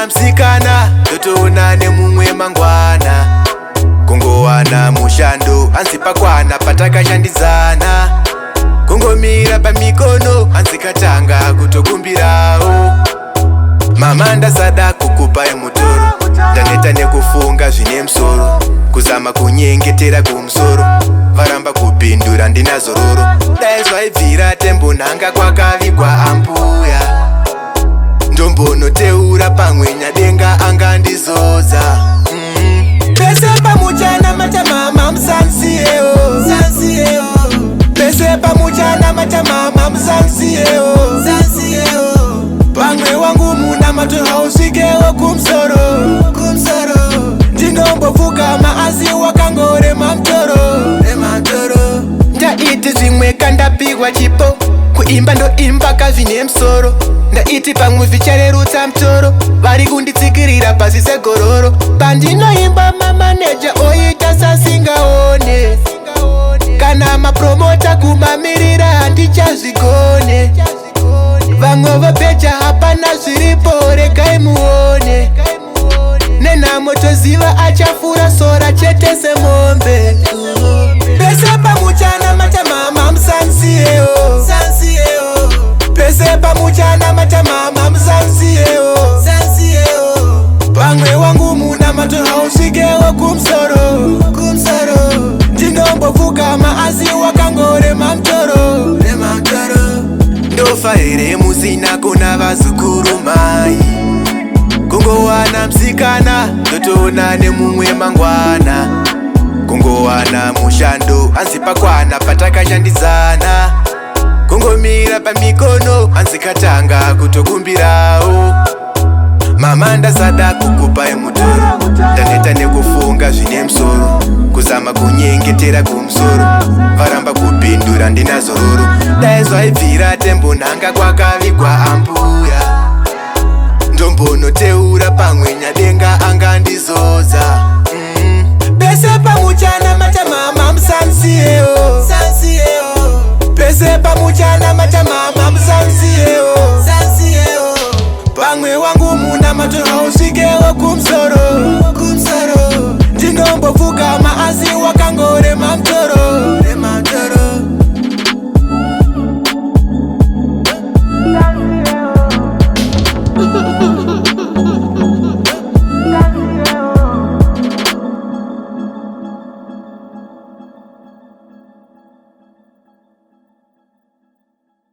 Kungowana musikana, ndotoona nemumwe mangwana. Kungowana mushando, hanzi pakwana patakashandidzana. Kungomira pamikono, hanzi katanga kutokumbirawo. Mama, ndasada kukupai mutoro, ndaneta nekufunga zvine musoro, kuzama kunyengetera kumusoro, varamba kupindura, ndina zororo. Dai zvaibvira tembonhanga kwakavigwa ambuya, ndombonoteura pamwe nyadenga angandizodza. Pese pamuchana machamama musansiyewo, pese pamuchana machamama musansiyewo. Pamwe wangu muna mato hausvikewo kumusoro, kumusoro. Ndinombopfugama asi wakangorema mutoro, rematoro. Ndaiti zvimwe kandapihwa chipo, kuimba ndoimba kazvine musoro. Ndaiti pamwe zvicharerutsa mutoro, vari kunditsikirira pasi segororo. Pandinoimba mamaneja oita sasingaone, kana mapromota kumamirira handichazvigone. Vamwe vobheja, hapana zviripo, regai muone. Nenhamo toziva achafura sora chete semombe. Pese pamuchana machamama musansiyewo, pese pamuchana machamama musansiyewo. Pamwe wangu muna mato hausvikewo kumusoro, kumusoro. Ndinombopfugama asi wakangorema mutoro, rematoro. Ndofa here musina kuna vazukuru mai? Kungowana musikana, ndotoona nemumwe mangwana. Kungowana mushando, hanzi pakwana patakashandidzana. Kungomira pamikono, hanzi katanga kutokumbirawo. Mama, ndasada kukupai mutoro, ndaneta nekufunga zvine musoro, kuzama kunyengetera kumusoro, varamba kupindura, ndina zororo. Dai zvaibvira tembonhanga kwakavigwa ambuya, ndombonoteura pamwe nyadenga angandizodza. Pese pamuchana machamama musansiyewo, pese pamuchana machamama musansiyewo. Pamwe wangu muna mato hausvikewo kumusoro.